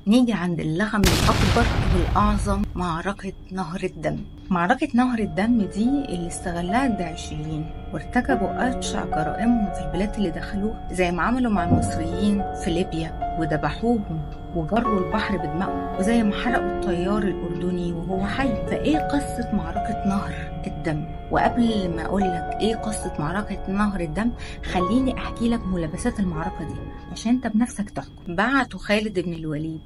نيجي عند اللغم الأكبر والأعظم، معركة نهر الدم. معركة نهر الدم دي اللي استغلها الداعشيين وارتكبوا أبشع جرائمهم في البلاد اللي دخلوها، زي ما عملوا مع المصريين في ليبيا وذبحوهم وجروا البحر بدمائهم، وزي ما حرقوا الطيار الأردني وهو حي. فإيه قصة معركة نهر الدم؟ وقبل ما أقولك إيه قصة معركة نهر الدم، خليني أحكي لك ملابسات المعركة دي عشان أنت بنفسك تحكم. بعتوا خالد بن الوليد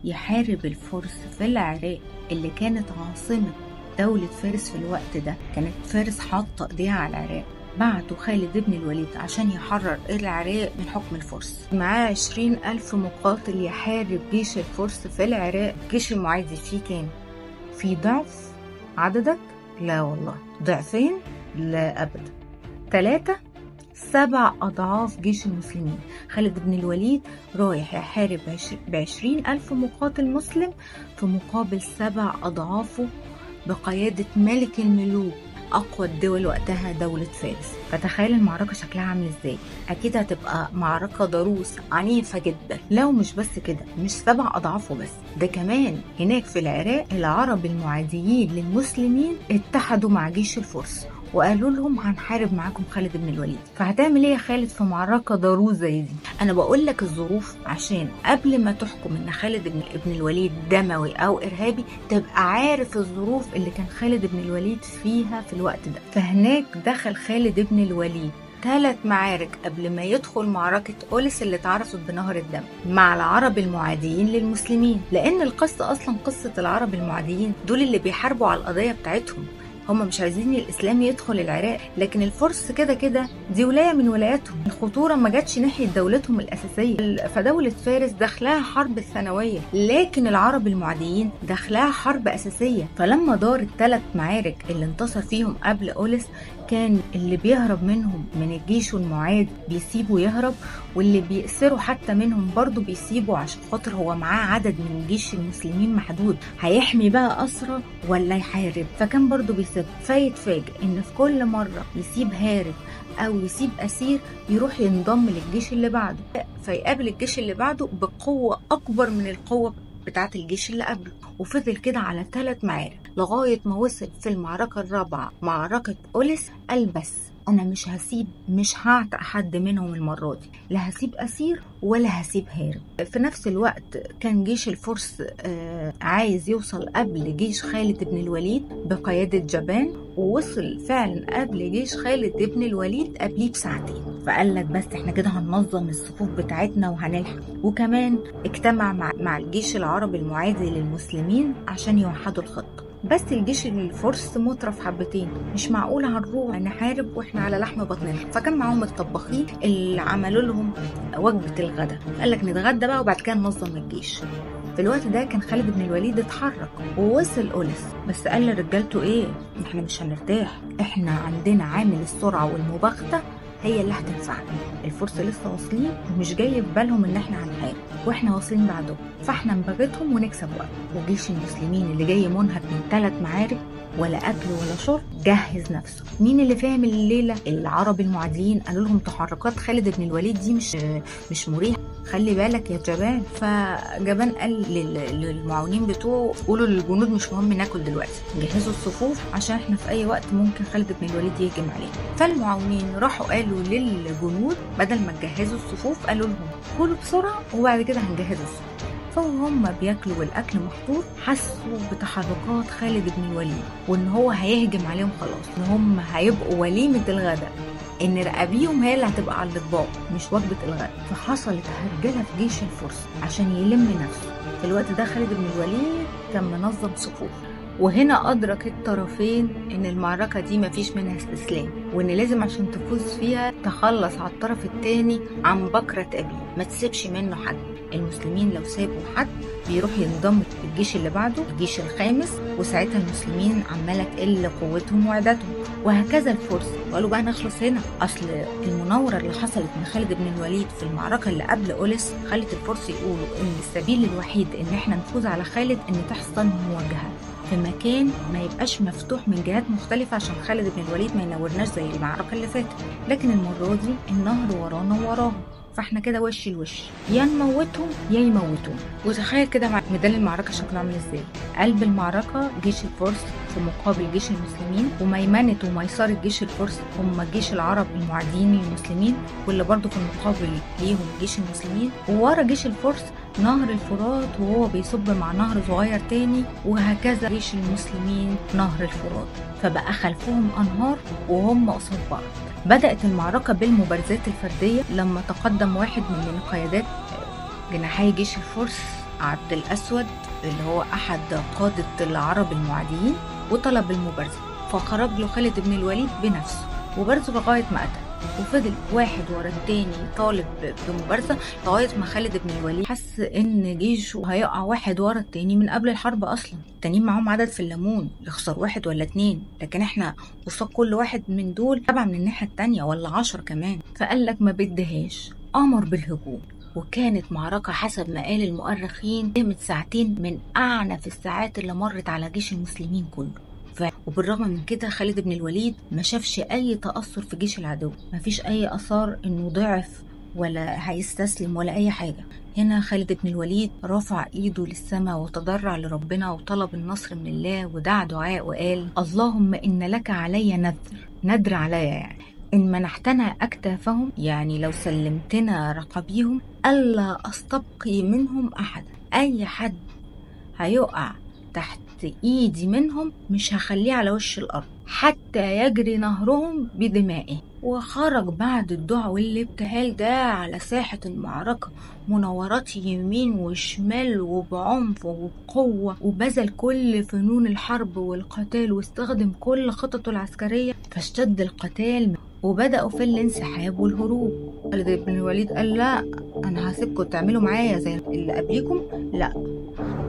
يحارب الفرس في العراق اللي كانت عاصمة دولة فارس في الوقت ده، كانت فارس حاطة ايديها على العراق. بعتوا خالد بن الوليد عشان يحرر العراق من حكم الفرس، معاه 20,000 مقاتل يحارب جيش الفرس في العراق. الجيش المعادي فيه كام؟ في ضعف عددك؟ لا والله. ضعفين؟ لا أبدا. 3، 7 أضعاف جيش المسلمين. خالد بن الوليد رايح يحارب ب20,000 مقاتل مسلم في مقابل 7 أضعافه بقيادة ملك الملوك، أقوى الدول وقتها دولة فارس. فتخيل المعركة شكلها عامل ازاي، أكيد هتبقى معركة ضروس عنيفة جدا. لو مش بس كده، مش 7 أضعافه بس، ده كمان هناك في العراق العرب المعاديين للمسلمين اتحدوا مع جيش الفرس وقالوا لهم هنحارب معاكم خالد بن الوليد. فهتعمل ايه يا خالد في معركة ضروس زي دي؟ انا بقول لك الظروف عشان قبل ما تحكم ان خالد بن الوليد دموي او ارهابي تبقى عارف الظروف اللي كان خالد بن الوليد فيها في الوقت ده. فهناك دخل خالد بن الوليد 3 معارك قبل ما يدخل معركة أولس اللي اتعرفت بنهر الدم مع العرب المعاديين للمسلمين، لأن القصة أصلا قصة العرب المعاديين دول اللي بيحاربوا على القضية بتاعتهم، هم مش عايزين الإسلام يدخل العراق، لكن الفرس كده كده دي ولاية من ولاياتهم، الخطورة ما جاتش ناحية دولتهم الأساسية. فدولة فارس دخلها حرب الثانوية، لكن العرب المعاديين دخلها حرب أساسية. فلما دار ال3 معارك اللي انتصر فيهم قبل أولس، كان اللي بيهرب منهم من الجيش المعاد بيسيبه يهرب، واللي بيأسروا حتى منهم برضو بيسيبه عشان خاطر هو معاه عدد من جيش المسلمين محدود، هيحمي بقى أسرة ولا يحارب، فكان برضو بيسيب. فيتفاجئ ان في كل مرة يسيب هارب او يسيب اسير يروح ينضم للجيش اللي بعده، فيقابل الجيش اللي بعده بقوة اكبر من القوة بتاعة الجيش اللي قبله. وفضل كده على 3 معارك لغاية ما وصل في المعركة الرابعة معركة أولس، قال بس أنا مش هسيب، مش هعتق حد منهم المرة دي، لا هسيب أسير ولا هسيب هارب. في نفس الوقت كان جيش الفرس عايز يوصل قبل جيش خالد بن الوليد بقيادة جبان، ووصل فعلا قبل جيش خالد بن الوليد قبليه بساعتين. فقال لك بس احنا كده هننظم الصفوف بتاعتنا وهنلحق. وكمان اجتمع مع الجيش العربي المعادي للمسلمين عشان يوحدوا الخطة. بس الجيش الفرس مترف حبتين، مش معقول هنروح نحارب واحنا على لحم بطننا. فكان معاهم الطباخين اللي عملوا لهم وجبة الغداء، قال لك نتغدى بقى وبعد كده ننظم الجيش. في الوقت ده كان خالد بن الوليد اتحرك ووصل أولس، بس قال لرجالته ايه، احنا مش هنرتاح، احنا عندنا عامل السرعة والمباغتة هي اللي هتنفعنا. الفرس لسه واصلين ومش جاي في بالهم ان احنا هنحارب واحنا واصلين بعدهم، فاحنا نبغتهم ونكسب وقت. وجيش المسلمين اللي جاي منهك من 3 معارك ولا اكل ولا شرب جهز نفسه. مين اللي فاهم الليلة؟ العرب المعاديين قالوا لهم تحركات خالد بن الوليد دي مش مريحه، خلي بالك يا جبان. فجبان قال للمعاونين بتوعه قولوا للجنود مش مهم ناكل دلوقتي، جهزوا الصفوف عشان احنا في اي وقت ممكن خالد بن الوليد يهجم علينا. فالمعاونين راحوا قالوا للجنود بدل ما تجهزوا الصفوف قالوا لهم كلوا بسرعة وبعد كده هنجهز الصفوف. فهم بياكلوا والاكل محطوط، حسوا بتحركات خالد بن الوليد وان هو هيهجم عليهم خلاص، ان هم هيبقوا وليمة الغداء، ان رقابيهم هي اللي هتبقى على الاطباق مش وجبة الغداء. فحصلت هرجله في جيش الفرس عشان يلم نفسه. في الوقت ده خالد بن الوليد كان منظم صفوف، وهنا أدرك الطرفين إن المعركة دي مفيش منها استسلام، وإن لازم عشان تفوز فيها تخلص على الطرف التاني عن بكرة أبيه، ما تسيبش منه حد. المسلمين لو سابوا حد بيروح ينضم الجيش اللي بعده، الجيش الخامس، وساعتها المسلمين عمالة تقل قوتهم وعدتهم، وهكذا الفرس. وقالوا بقى نخلص هنا، أصل المناورة اللي حصلت من خالد بن الوليد في المعركة اللي قبل أولس خلت الفرس يقولوا إن السبيل الوحيد إن إحنا نفوز على خالد إن تحصل مواجهة في مكان ما يبقاش مفتوح من جهات مختلفة عشان خالد بن الوليد ما ينورناش زي المعركة اللي فاتت. لكن المرة دي النهر ورانا وراهم، فاحنا كده وش الوش، يا نموتهم يا يموتون. وتخيل كده مع ميدان المعركة شكله عامل ازاي. قلب المعركة جيش الفرس في مقابل جيش المسلمين، وميمنة وميسرة جيش الفرس هم جيش العرب المعادين للمسلمين، واللي برضه في المقابل ليهم جيش المسلمين. وورا جيش الفرس نهر الفرات وهو بيصب مع نهر صغير تاني، وهكذا جيش المسلمين نهر الفرات. فبقى خلفهم أنهار وهم قصاد بعض. بدأت المعركة بالمبارزات الفردية لما تقدم واحد من قيادات جناحي جيش الفرس عبد الأسود اللي هو أحد قادة العرب المعاديين، وطلب المبارزة، فخرج له خالد بن الوليد بنفسه وبارزه لغاية ما قتل. وفضل واحد ورا التاني طالب بمبارزة لغاية ما خالد بن الوليد حس ان جيشه هيقع واحد ورا التاني من قبل الحرب اصلا. التانيين معاهم عدد في الليمون، يخسر واحد ولا اتنين، لكن احنا قصاد كل واحد من دول 7 من الناحية التانية ولا 10 كمان. فقال لك ما بدهاش، امر بالهجوم. وكانت معركة حسب ما قال المؤرخين قامت ساعتين من اعنف الساعات اللي مرت على جيش المسلمين كله. وبالرغم من كده خالد بن الوليد ما شافش اي تأثر في جيش العدو، ما فيش اي اثار انه ضعف ولا هيستسلم ولا اي حاجة. هنا خالد بن الوليد رفع ايده للسماء وتضرع لربنا وطلب النصر من الله، ودعا دعاء وقال: اللهم ان لك علي نذر، نذر عليا يعني، ان منحتنا اكتافهم، يعني لو سلمتنا رقابيهم، الا استبقي منهم احدا. اي حد هيقع تحت ايدي منهم مش هخليه على وش الارض حتى يجري نهرهم بدمائه. وخرج بعد الدعاء والابتهال ده على ساحة المعركة مناورات يمين وشمال وبعنف وبقوة، وبذل كل فنون الحرب والقتال واستخدم كل خططه العسكرية، فاشتد القتال وبدأوا في الانسحاب والهروب. خالد بن الوليد قال: لا، انا هسيبكم تعملوا معايا زي اللي قبليكم، لا.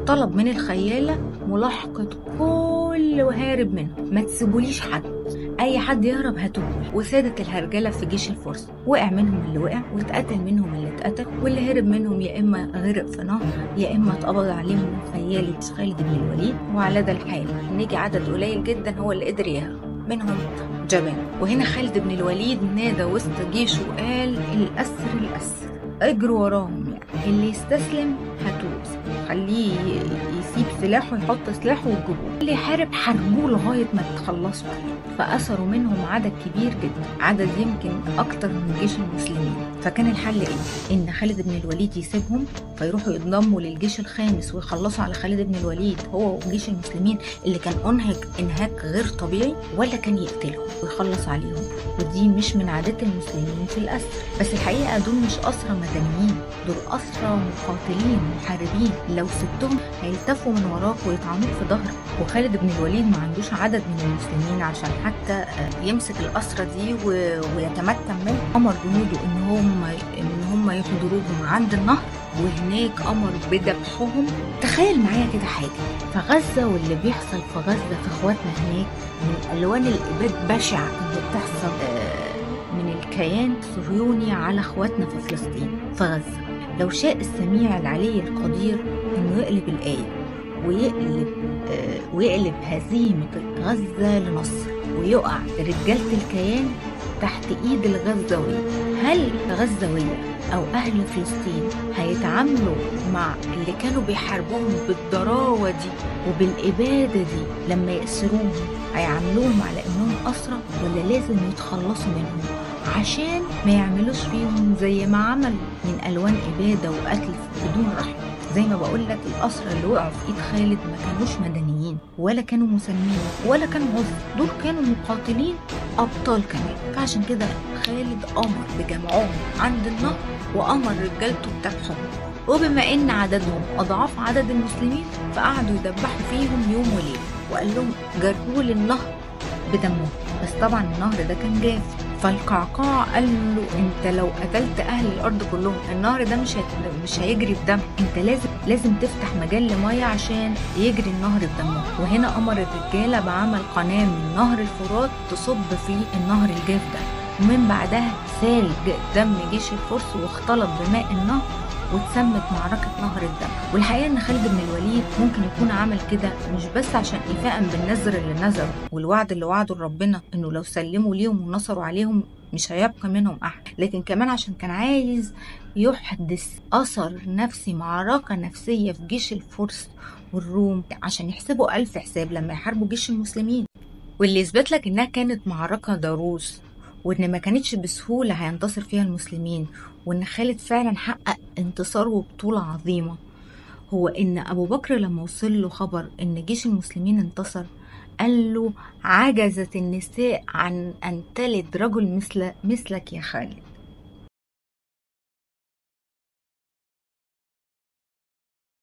طلب من الخيالة ملاحقة كل وهارب منه، ما تسيبوليش حد، اي حد يهرب هاتوه. وسادت الهرجلة في جيش الفرس، وقع منهم اللي وقع، واتقتل منهم اللي اتقتل، واللي هرب منهم يا اما غرق في نهر يا اما اتقبض عليهم من خيالة خالد بن الوليد. وعلى ده الحال نجي عدد قليل جدا هو اللي قدر يهرب منهم جبان. وهنا خالد بن الوليد نادى وسط جيشه وقال: الاسر الاسر، اجروا وراهم، يعني اللي يستسلم هاتوه، خليه يسيب سلاحه يحط سلاحه وتجيبوه، اللي يحارب حاربوه لغاية ما تخلصوا عليه. فأسروا منهم عدد كبير جدا، عدد يمكن اكتر من جيش المسلمين. فكان الحل ايه؟ ان خالد بن الوليد يسيبهم فيروحوا ينضموا للجيش الخامس ويخلصوا على خالد بن الوليد هو وجيش المسلمين اللي كان انهك انهاك غير طبيعي، ولا كان يقتلهم ويخلص عليهم. ودي مش من عادات المسلمين في الاسر. بس الحقيقة دول مش اسرى مدنيين، دول اسرى مقاتلين محاربين، لو سبتهم هيلتفوا من وراك ويطعنوك في ظهرك. وخالد بن الوليد ما عندوش عدد من المسلمين عشان حتى يمسك الاسرى دي ويتمكن منه. امر جنوده ان هم يحضروهم عند النهر، وهناك امر بذبحهم. تخيل معايا كده حاجة في غزة، واللي بيحصل في غزة في اخواتنا هناك من الوان الاباد بشعة اللي بتحصل من الكيان الصهيوني على اخواتنا في فلسطين في غزة. لو شاء السميع العلي القدير انه يقلب الايه ويقلب هزيمة غزة لنصر، ويقع رجاله الكيان تحت ايد الغزاويه، هل الغزاويه او اهل فلسطين هيتعاملوا مع اللي كانوا بيحاربوهم بالضراوه دي وبالاباده دي لما يأسروهم؟ هيعاملوهم على انهم اسرى، ولا لازم يتخلصوا منهم عشان ما يعملوش فيهم زي ما عملوا من الوان ابادة وقتل بدون رحمه؟ زي ما بقول لك، الاسرى اللي وقعوا في ايد خالد ما كانوش مدنيين ولا كانوا مسلمين ولا كانوا غزة، دول كانوا مقاتلين ابطال كمان. فعشان كده خالد امر بجمعهم عند النهر وامر رجالته بذبحهم، وبما ان عددهم اضعاف عدد المسلمين فقعدوا يذبحوا فيهم يوم وليلة، وقال لهم جروا للنهر بدمهم. بس طبعا النهر ده كان جاف، فالقعقاع قال له انت لو قتلت اهل الارض كلهم النهر ده مش هيجري بدم، انت لازم تفتح مجال لمية عشان يجري النهر بدمه. وهنا امر الرجالة بعمل قناة من نهر الفرات تصب في النهر الجاف ده، ومن بعدها سال دم جيش الفرس واختلط بماء النهر واتسمت معركة نهر الدم. والحقيقة ان خالد بن الوليد ممكن يكون عمل كده مش بس عشان إيفاء بالنذر اللي نذره والوعد اللي وعده لربنا انه لو سلموا ليهم ونصروا عليهم مش هيبقى منهم أحد، لكن كمان عشان كان عايز يحدث أثر نفسي، معركة نفسية في جيش الفرس والروم، عشان يحسبوا 1000 حساب لما يحاربوا جيش المسلمين. واللي يثبت لك إنها كانت معركة ضروس، وإن ما كانتش بسهولة هينتصر فيها المسلمين، وإن خالد فعلا حقق انتصار وبطولة عظيمة، هو إن أبو بكر لما وصل له خبر إن جيش المسلمين انتصر قال له عجزت النساء عن أن تلد رجل مثلك يا خالد.